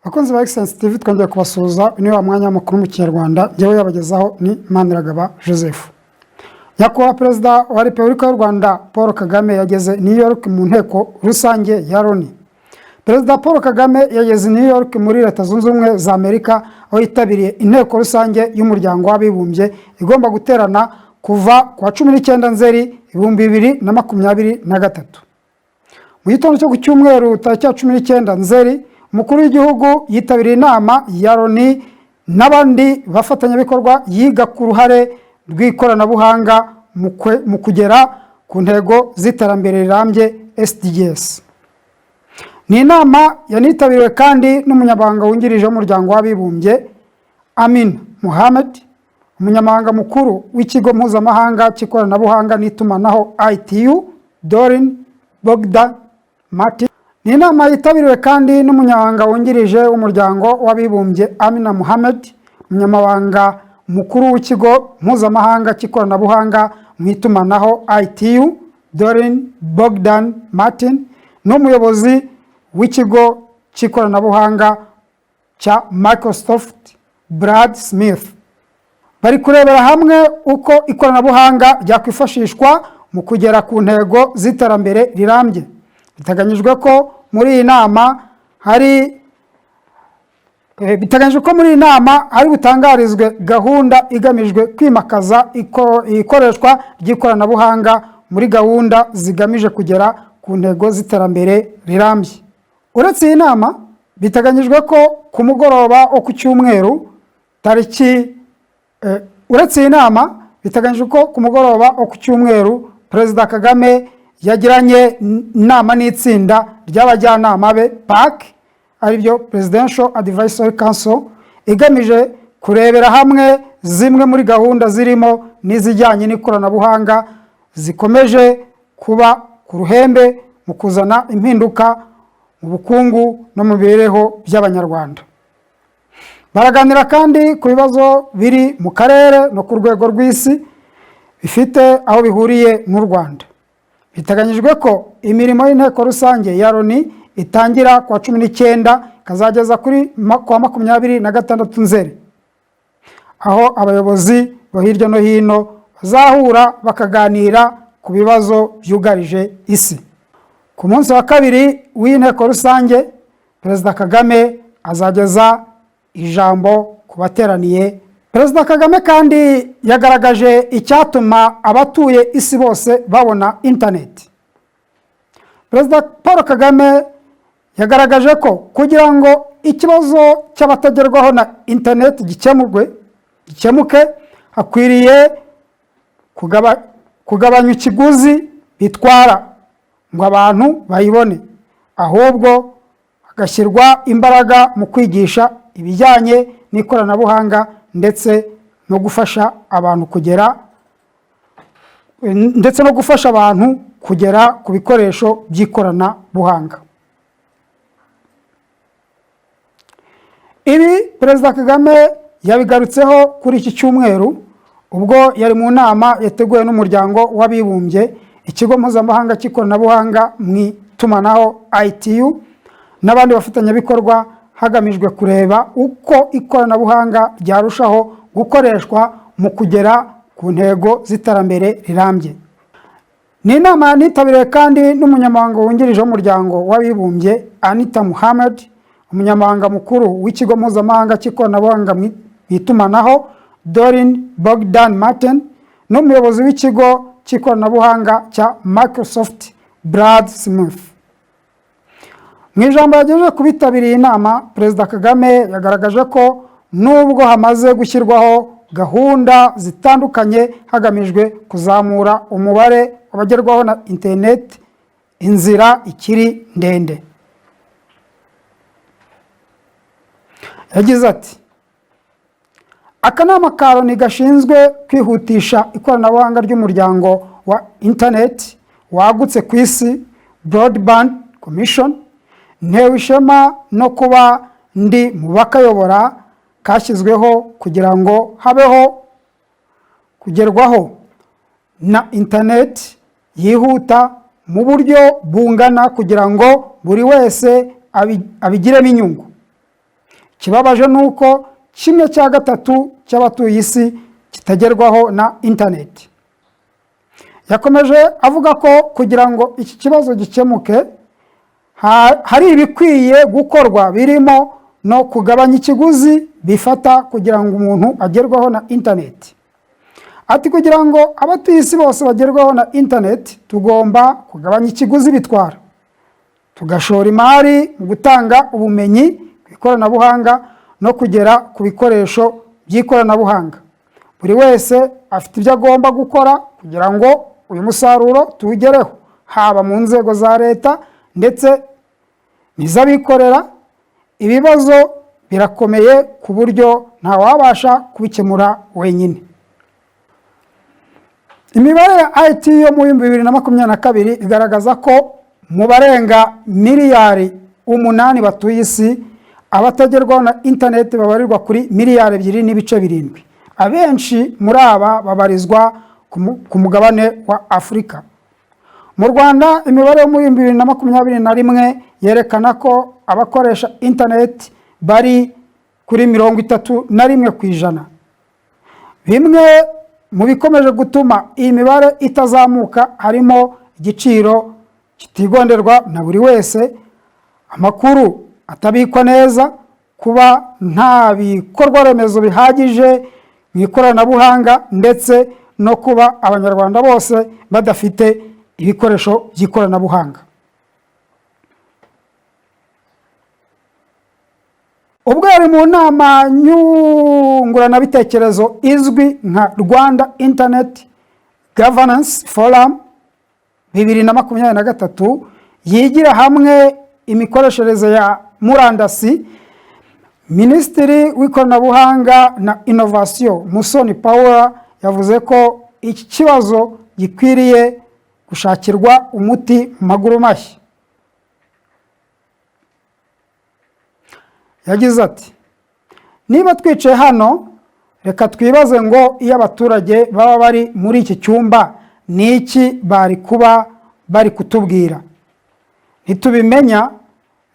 Bakunzi ba Excellence TV, twongeye kubasuhuza. Ni wa mwanya w'amakuru mu Kinyarwanda, njyewe yabagezaho ni Maniragaba Joseph. Nyakubahwa Perezida wa Repubulika y'u Rwanda Paul Kagame yageze New York mu Nteko Rusange ya Loni. Perezida Paul Kagame yageze New York muri Leta Zunze Ubumwe za Amerika, aho yitabiriye Inteko Rusange y'Umuryango w'Abibumbye igomba guterana kuva ku wa 19 Nzeri 2023. Mu gitondo cyo ku cyumweru tariki ya 19 Nzeri, umukuru w'igihugu yitabiriye inama ya Loni n'abandi bafatanyabikorwa yiga ku ruhare rw'ikoranabuhanga mu kugera ku ntego z'iterambere rirambye, SDGs. Ni inama yanitabiriwe kandi n'umunyamabanga wungirije w'Umuryango w'Abibumbye Amina Mohammed, umunyamabanga mukuru w'Ikigo Mpuzamahanga cy'Ikoranabuhanga n'Itumanaho, ITU, Dorin Bogdan Martin. Ni inama yitabiriwe kandi n'umunyamabanga wungirije w'Umuryango w'Abibumbye Amina Mohammed, umunyamabanga mukuru w'Ikigo Mpuzamahanga cy'Ikoranabuhanga mu Itumanaho, ITU, Dorin Bogdan Martin, n'umuyobozi w'ikigo cy'ikoranabuhanga cya Microsoft, Brad Smith. Bari kurebera hamwe uko ikoranabuhanga ryakwifashishwa mu kugera ku ntego z'iterambere rirambye. Biteganyijwe ko muri iyi nama hari butangarizwe gahunda igamijwe kwimakaza ikoreshwa ry'ikoranabuhanga muri gahunda zigamije kugera ku ntego z'iterambere rirambye. Uretse iyi nama, biteganyijwe ko ku mugoroba wo ku cyumweru tariki uretse iyi nama, biteganyijwe ko ku mugoroba wo ku cyumweru Perezida Kagame yagiranye inama n'itsinda ry'abajyanama be, PAC, aribyo Presidential Advisory Council, igamije kurebera hamwe zimwe muri gahunda zirimo n'izijyanye n'ikoranabuhanga zikomeje kuba ku ruhembe mu kuzana impinduka mu bukungu no mu mibereho by'Abanyarwanda. Baraganira kandi ku bibazo biri mu karere no ku rwego rw'isi bifite aho bihuriye n'u Rwanda. Biteganyijwe ko imirimo y'Inteko Rusange ya Loni itangira ku wa 19, ikazageza kuri kuwa 26 Nzeri, aho abayobozi bo hirya no hino bazahura bakaganira ku bibazo byugarije isi. Ku munsi wa kabiri w'Inteko Rusange, Perezida Kagame azageza ijambo ku bateraniye. Perezida Kagame kandi yagaragaje icyatuma abatuye isi bose babona interineti. Perezida Paul Kagame yagaragaje ko kugira ngo ikibazo cy'abatagerwaho na interineti gikemurwe, gikemuke, hakwiriye kugabanya ikiguzi bitwara ngo abantu bayibone, ahubwo hagashyirwa imbaraga mu kwigisha ibijyanye n'ikoranabuhanga ndetse no gufasha abantu kugera ku bikoresho by'ikoranabuhanga. Ibi Perezida Kagame yabigarutseho kuri iki cyumweru ubwo yari mu nama yateguwe n'Umuryango w'Abibumbye, Ikigo Mpuzamahanga cy'Ikoranabuhanga mu Itumanaho, ITU, n'abandi bafatanyabikorwa, hagamijwe kureba uko ikoranabuhanga ryarushaho gukoreshwa mu kugera ku ntego z'iterambere rirambye. Ni inama yanitabiriwe kandi n'umunyamabanga wungirije w'Umuryango w'Abibumbye Anita Muhammad, umunyamabanga mukuru w'Ikigo Mpuzamahanga cy'Ikoranabuhanga mu Itumanaho Dorin Bogdan Martin, n'umuyobozi w'ikigo cy'ikoranabuhanga cya Microsoft Brad Smith. Mu ijambo yagejeje ku bitabiriye inama, Perezida Kagame yagaragaje ko nubwo hamaze gushyirwaho gahunda zitandukanye hagamijwe kuzamura umubare w'abagerwaho na interineti, inzira ikiri ndende. Yagize ati: "Akanama ka Loni gashinzwe kwihutisha ikoranabuhanga ry'umuryango wa interineti wagutse ku isi, Broadband Commission, ntewe ishema no kuba ndi mu bakayobora, kashyizweho kugira ngo habeho kugerwaho na interineti yihuta mu mu buryo bungana kugira ngo buri wese abigiremo inyungu. Ikibabaje ni uko 1/3 cy'abatuye isi kitagerwaho na interineti. Yakomeje avuga ko kugira ngo iki kibazo gikemuke hari ibikwiye gukorwa, birimo no kugabanya ikiguzi bifata kugira ngo umuntu agerweho na interineti. Ati: "Kugira ngo abatuye isi bose bagerweho na interineti, tugomba kugabanya ikiguzi bitwara, tugashora imari mu gutanga ubumenyi ku ikoranabuhanga no kugera ku bikoresho by'ikoranabuhanga. Buri wese afite ibyo agomba gukora kugira ngo uyu musaruro tuwugereho, haba mu nzego za leta ndetse n'iz'abikorera. Ibibazo birakomeye ku buryo ntawabasha kubikemura wenyine." Imibare ya IT yo mu 2022 igaragaza ko mu barenga miliyari 8 batuye isi, abatagerwaho na interineti babarirwa kuri miliyari 2.7. Abenshi muri aba babarizwa ku mugabane wa Afurika. Mu Rwanda, imibare yo muri 2021 yerekana ko abakoresha interineti bari kuri 31%. Bimwe mu bikomeje gutuma iyi mibare itazamuka harimo igiciro kitigonderwa na buri wese, amakuru atabikwa neza, kuba nta bikorwa remezo bihagije mu ikoranabuhanga, ndetse no kuba Abanyarwanda bose badafite ibikoresho by'ikoranabuhanga. Ubwo yari mu nama nyunguranabitekerezo izwi nka Rwanda Internet Governance Forum 2023, yigira hamwe imikoreshereze ya murandasi, Minisitiri w'Ikoranabuhanga na Inovasiyo, Musoni Paula, yavuze ko iki kibazo gikwiriye gushakirwa umuti mu maguru mashya. Yagize ati: "Niba twicaye hano, reka twibaze ngo iyo abaturage baba bari muri iki cyumba, ni iki bari kuba bari kutubwira? Nitubimenya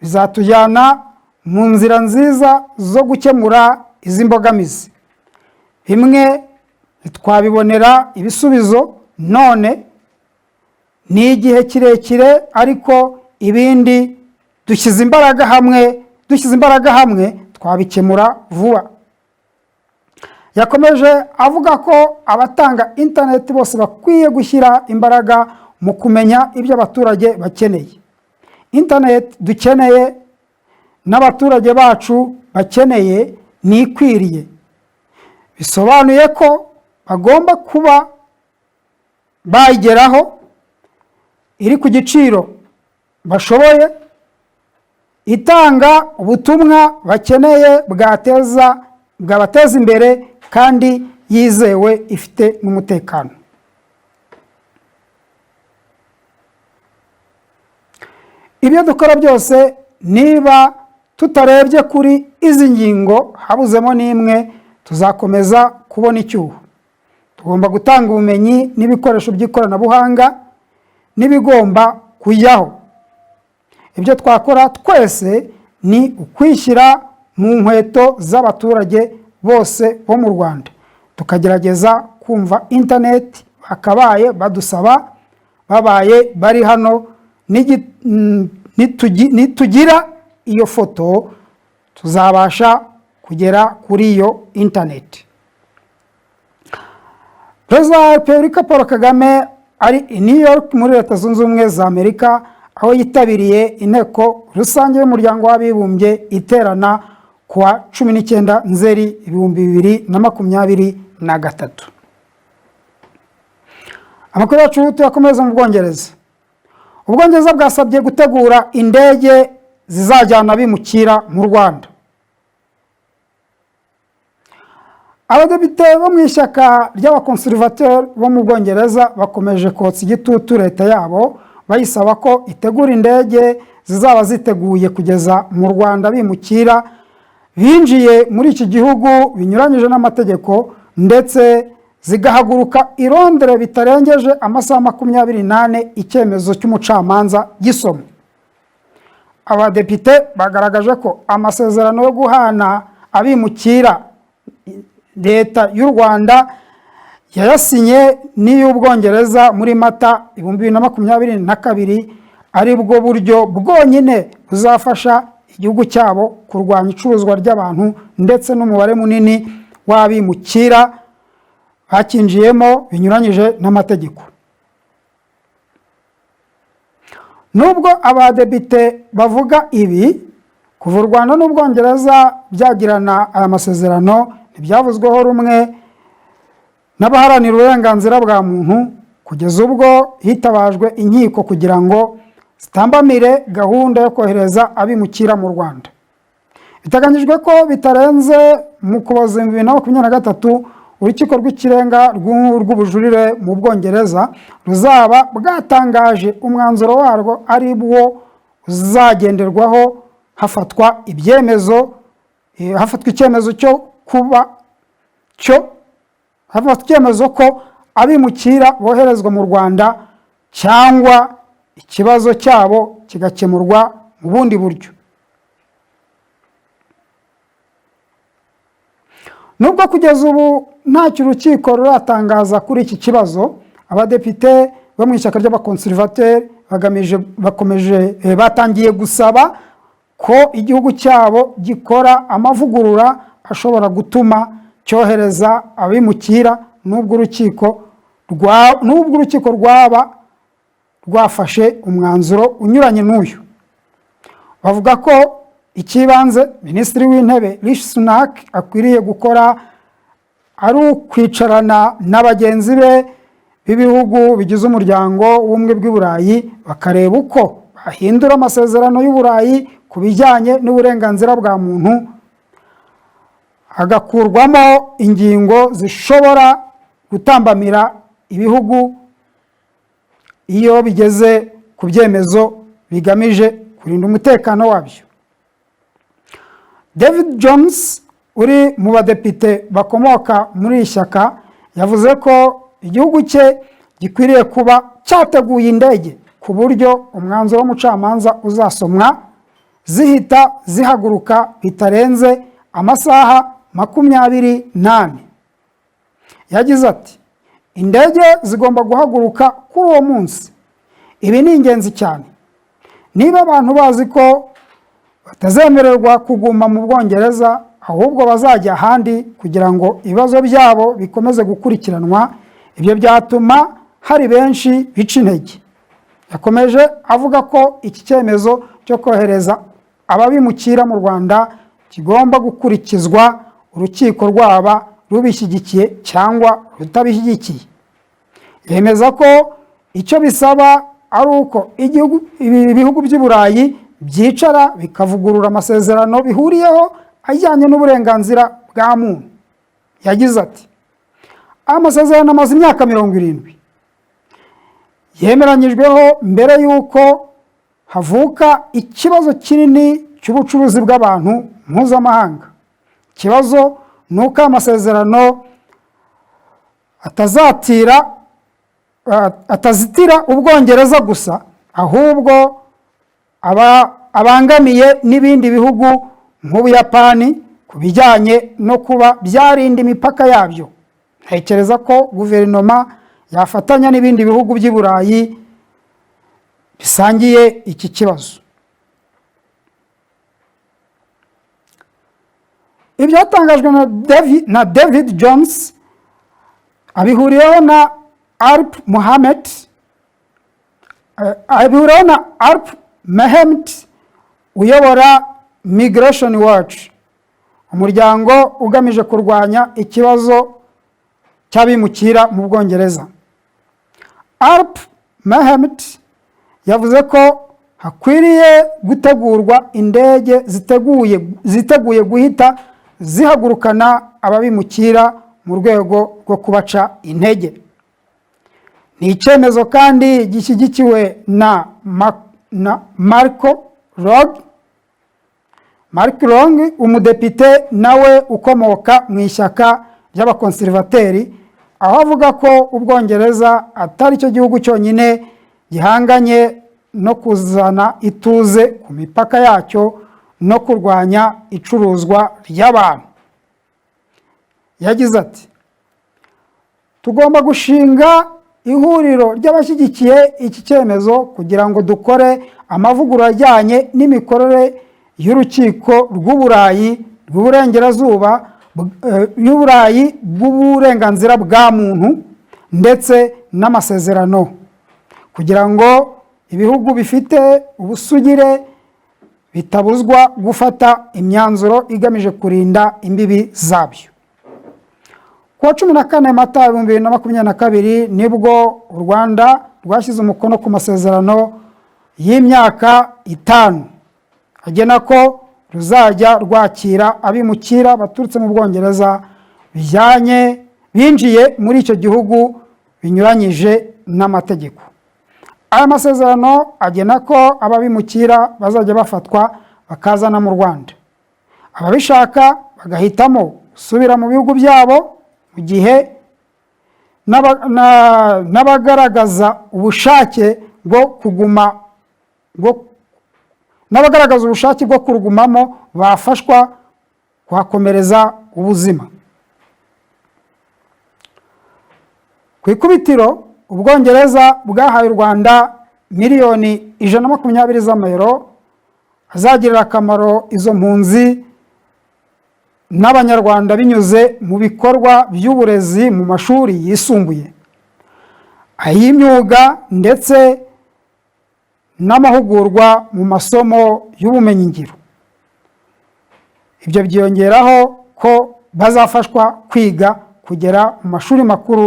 bizatujyana mu nzira nziza zo gukemura izi mbogamizi. Bimwe ntitwabibonera ibisubizo none, ni igihe kirekire, ariko ibindi dushyize imbaraga hamwe twabikemura vuba." Yakomeje avuga ko abatanga interineti bose bakwiye gushyira imbaraga mu kumenya ibyo abaturage bakeneye. "Interineti dukeneye n'abaturage bacu bakeneye ni ikwiriye, bisobanuye ko bagomba kuba bayigeraho iri ku giciro bashoboye, itanga ubutumwa bakeneye bwabateza imbere kandi yizewe, ifite n'umutekano." Ibyo dukora byose, niba tutarebye kuri izi ngingo habuzemo n'imwe, tuzakomeza kubona icyuho. Tugomba gutanga ubumenyi n'ibikoresho by'ikoranabuhanga n'ibigomba kujyaho. Ibyo twakora twese ni ukwishyira mu nkweto z'abaturage bose bo mu Rwanda, tukagerageza kumva interineti bakabaye badusaba babaye bari hano. Nitugira iyo foto, tuzabasha kugera kuri iyo interineti. Perezida wa Repubulika Paul Kagame ari i New York muri Leta Zunze Ubumwe za Amerika, aho yitabiriye Inteko Rusange y'Umuryango w'Abibumbye iterana ku wa 19 Nzeri 2023. Amakuru yacu tuyakomeza mu Bwongereza. Ubwongereza bwasabye gutegura indege zizajyana abimukira mu Rwanda. Abadepite bo mu ishyaka ry'Abakonservateri bo mu Bwongereza bakomeje kotsa igitutu leta yabo, bayisaba ko itegura indege zizaba ziteguye kugeza mu Rwanda bimukira binjiye muri iki gihugu binyuranyije n'amategeko, ndetse zigahaguruka i Londres bitarengeje amasaha 24 icyemezo cy'umucamanza gisomwa. Abadepite bagaragaje ko amasezerano yo guhana abimukira Leta y'u Rwanda yayasinye n'iy'Ubwongereza muri Mata 2022 ari bwo buryo bwonyine buzafasha igihugu cyabo kurwanya icuruzwa ry'abantu ndetse n'umubare munini w'abimukira bakinjiyemo binyuranyije n'amategeko. Nubwo abadepite bavuga ibi, kuva u Rwanda n'Ubwongereza byagirana aya masezerano ntibyavuzweho rumwe n'abaharanira uburenganzira bwa muntu, kugeza ubwo hitabajwe inkiko kugira ngo zitambamire gahunda yo kohereza abimukira mu Rwanda. Biteganyijwe ko bitarenze mu Kuboza 2023 Urukiko rw'Ikirenga rw'Ubujurire mu Bwongereza ruzaba bwatangaje umwanzuro warwo, ari wo uzagenderwaho hafatwa ibyemezo, hafatwa icyemezo cyo kuba cyo hafatwa icyemezo ko abimukira boherezwa mu Rwanda cyangwa ikibazo cyabo kigakemurwa mu bundi buryo. Nubwo kugeza ubu ntacyo urukiko ruratangaza kuri iki kibazo, abadepite bo mu ishyaka ry'Abakonservateri bagamije bakomeje batangiye gusaba ko igihugu cyabo gikora amavugurura ashobora gutuma cyohereza abimukira nubwo urukiko rwaba rwafashe umwanzuro unyuranye n'uyu. Bavuga ko icy'ibanze Minisitiri w'Intebe Rishi Sunak akwiriye gukora ari ukwicarana na bagenzi be b'ibihugu bigize Umuryango w'Ubumwe bw'i Burayi, bakareba uko bahindura amasezerano y'Uburayi ku bijyanye n'uburenganzira bwa muntu, hagakurwamo ingingo zishobora gutambamira ibihugu iyo bigeze ku byemezo bigamije kurinda umutekano wabyo. David Jones uri mu badepite bakomoka muri iri shyaka yavuze ko igihugu cye gikwiriye kuba cyateguye indege ku buryo umwanzuro w'umucamanza uzasomwa zihita zihaguruka bitarenze amasaha 24. Yagize ati: "Indege zigomba guhaguruka kuri uwo munsi. Ibi ni ingenzi cyane. Niba abantu bazi ko batazemererwa kuguma mu Bwongereza, ahubwo bazajya ahandi kugira ngo ibibazo byabo bikomeze gukurikiranwa, ibyo byatuma hari benshi bica intege." Yakomeje avuga ko iki cyemezo cyo kohereza ababimukira mu Rwanda kigomba gukurikizwa, urukiko rwaba rubishyigikiye cyangwa rutabishyigikiye. Yemeza ko icyo bisaba ari uko ibi bihugu by'i Burayi byicara bikavugurura amasezerano bihuriyeho ajyanye n'uburenganzira bwa muntu. Yagize ati: "Amasezerano amaze imyaka 70, yemeranyijweho mbere y'uko havuka ikibazo kinini cy'ubucuruzi bw'abantu mpuzamahanga. Ikibazo ni uko amasezerano atazatira atazitira Ubwongereza gusa, ahubwo abangamiye n'ibindi bihugu nk'Ubuyapani ku bijyanye no kuba byarinda imipaka yabyo. Ntekereza ko guverinoma yafatanya n'ibindi bihugu by'i Burayi bisangiye iki kibazo." Ibyatangajwe na David Jones abihuriyeho na Arp Mohamed, abihuriyeho na Arp Mehmet uyobora Migration Watch, umuryango ugamije kurwanya ikibazo cy'abimukira mu Bwongereza. Arp Mehmet yavuze ko hakwiriye gutegurwa indege ziteguye guhita zihagurukana ababimukira mu rwego rwo kubaca intege. Ni icyemezo kandi gishyigikiwe na Mark Long, umudepite nawe ukomoka mu ishyaka ry'Abakonserivateri. aho avuga ko Ubwongereza atari cyo gihugu cyonyine gihanganye no kuzana ituze ku mipaka yacyo no kurwanya icuruzwa ry'abantu. Yagize ati: "Tugomba gushinga ihuriro ry'abashyigikiye iki cyemezo kugira ngo dukore amavugurura ajyanye n'imikorere y'urukiko rw'Uburayi rw'Uburengerazuba, y'Uburayi bw'uburenganzira bwa muntu ndetse n'amasezerano, kugira ngo ibihugu bifite ubusugire bitabuzwa gufata imyanzuro igamije kurinda imbibi zabyo." Ku wa 14 Mata 2022 nibwo u Rwanda rwashyize umukono ku masezerano y'imyaka 5 agena ko ruzajya rwakira abimukira baturutse mu Bwongereza bijyanye binjiye muri icyo gihugu binyuranyije n'amategeko. Aya masezerano agena ko ababimukira bazajya bafatwa bakazana mu Rwanda, ababishaka bagahitamo gusubira mu bihugu byabo, mu gihe n'abagaragaza ubushake bwo kurugumamo bafashwa kuhakomereza ubuzima. Ku ikubitiro, Ubwongereza bwahaye u Rwanda miliyoni 120 z'amayero azagirira akamaro izo mpunzi n'Abanyarwanda binyuze mu bikorwa by'uburezi mu mashuri yisumbuye, ay'imyuga ndetse n'amahugurwa mu masomo y'ubumenyingiro. Ibyo byiyongeraho ko bazafashwa kwiga kugera mu mashuri makuru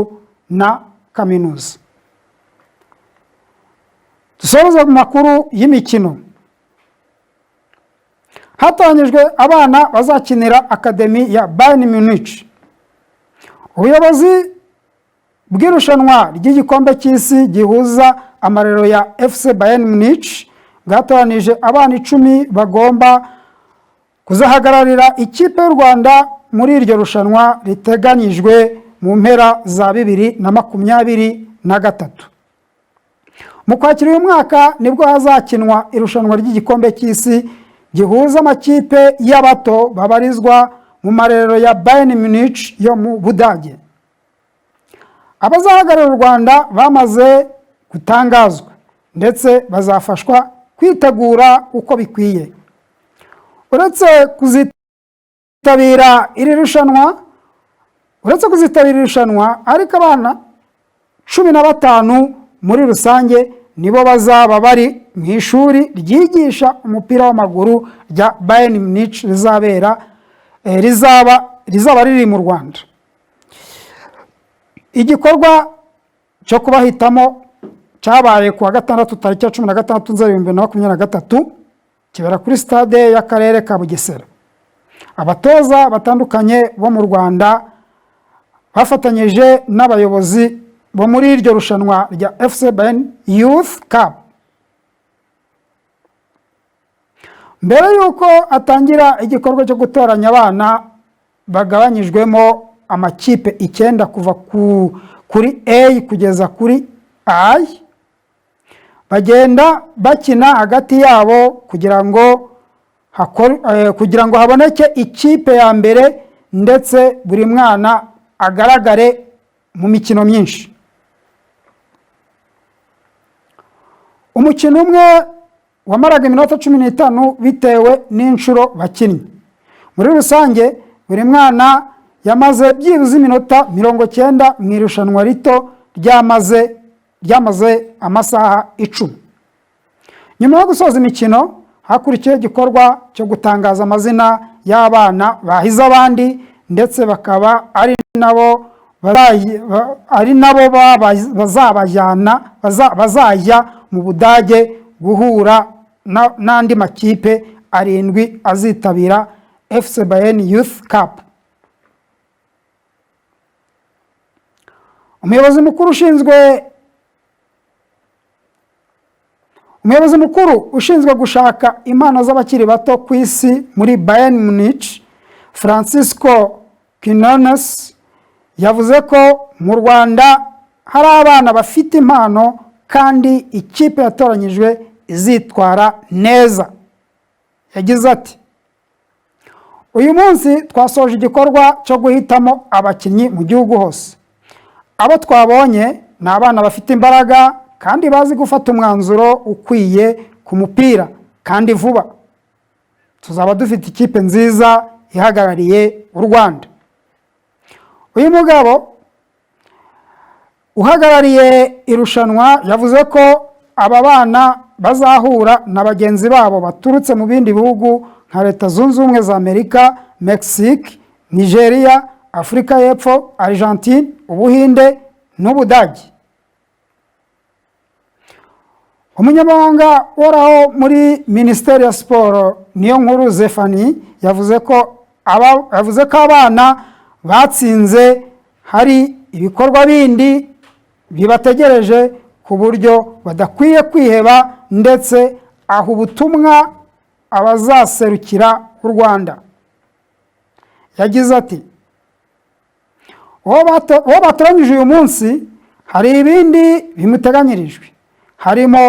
na kaminuza. Dusoza mu makuru y'imikino. Hatangijwe abana bazakinira academy ya Bayern Munich. Ubuyobozi bw'irushanwa ry'igikombe cy'isi gihuza amarero ya FC Bayern Munich bwatoranije abana 10 bagomba kuzahagararira ikipe y'u Rwanda muri iryo rushanwa riteganyijwe mu mpera za 2023. Mu Kwakira uyu mwaka nibwo hazakinwa irushanwa ry'igikombe cy'isi gihuza amakipe y'abato babarizwa mu marero ya Bayern Munich yo mu Budage. Abazahagararira u Rwanda bamaze gutangazwa ndetse bazafashwa kwitegura uko bikwiye. Uretse kuzitabira irushanwa ariko, abana 15 muri rusange nibo bazaba bari mu ishuri ryigisha umupira w'amaguru rya Bayern Munich rizaba riri mu Rwanda. Igikorwa cyo kubahitamo cyabaye ku wa gatandatu tariki ya 16 Nzeri 2023, kibera kuri stade y'akarere ka Bugesera. Abatoza batandukanye bo mu Rwanda bafatanyije n'abayobozi bo muri iryo rushanwa rya FC Bayern Youth Cup. Mbere y'uko atangira igikorwa cyo gutoranya abana bagabanyijwemo amakipe 9 kuva kuri A kugeza kuri I, bagenda bakina hagati yabo kugira ngo haboneke ikipe ya mbere, ndetse buri mwana agaragare mu mikino myinshi. Umukino umwe wamaraga iminota 15 bitewe n'inshuro bakinnye. Muri rusange, buri mwana yamaze byibuze iminota 90 mu irushanwa rito ryamaze amasaha 10. Nyuma yo gusoza imikino, hakurikiyeho igikorwa cyo gutangaza amazina y'abana bahize abandi, ndetse bakaba ari nabo bazajya mu Budage guhura n'andi makipe 7 azitabira FC Bayern Youth Cup. Umuyobozi mukuru ushinzwe gushaka impano z'abakiri bato ku isi muri Bayern Munich, Francisco Quinones, Yavuze ko mu Rwanda hari abana bafite impano kandi ikipe yatoranyijwe izitwara neza. Yagize ati: "Uyu munsi twasoje igikorwa cyo guhitamo abakinnyi mu gihugu hose. Abo twabonye ni abana bafite imbaraga kandi bazi gufata umwanzuro ukwiye ku mupira kandi vuba. Tuzaba dufite ikipe nziza ihagarariye u Rwanda." Uyu mugabo uhagarariye irushanwa yavuze ko aba bana bazahura na bagenzi babo baturutse mu bindi bihugu nka Leta Zunze Ubumwe za Amerika, Mexique, Nigeria, Afurika y'Epfo, Argentine, Ubuhinde n'Ubudage. Umunyamabanga uhoraho muri Minisiteri ya Siporo, Niyonkuru Zephanie, yavuze ko abana batsinze hari ibikorwa bindi bibategereje, ku buryo badakwiye kwiheba, ndetse aha ubutumwa abazaserukira u Rwanda. Yagize ati: "Uwo batoranyije uyu munsi hari ibindi bimuteganyirijwe, harimo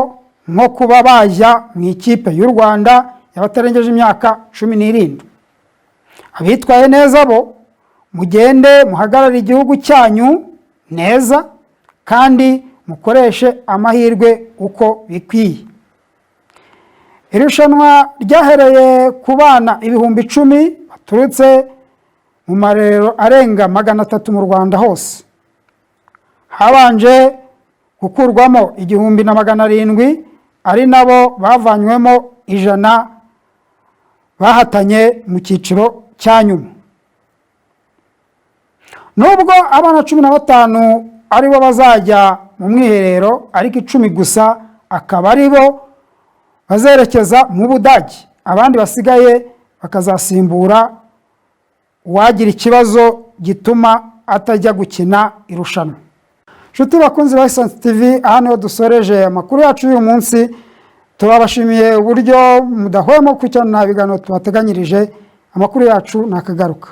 nko kuba bajya mu ikipe y'u Rwanda y'abatarengeje imyaka 17. Abitwaye neza bo mugende muhagarare igihugu cyanyu neza kandi mukoreshe amahirwe uko bikwiye." Irushanwa ryahereye ku bana 10,000 baturutse mu marerero arenga 300 mu Rwanda hose. Habanje gukurwamo 1700, ari nabo bavanywemo 100 bahatanye mu cyiciro cya nyuma. Nubwo abana 15 aribo bazajya mu mwiherero, ariko 10 gusa akaba aribo bazerekeza mu Budage, abandi basigaye bakazasimbura uwagira ikibazo gituma atajya gukina irushanwa. Inshuti bakunzi ba Essence TV, aha niho dusoreje amakuru yacu y'uyu munsi. Turabashimiye uburyo mudahwema gukurikirana ibiganiro tubateganyirije. Amakuru yacu nakagaruka.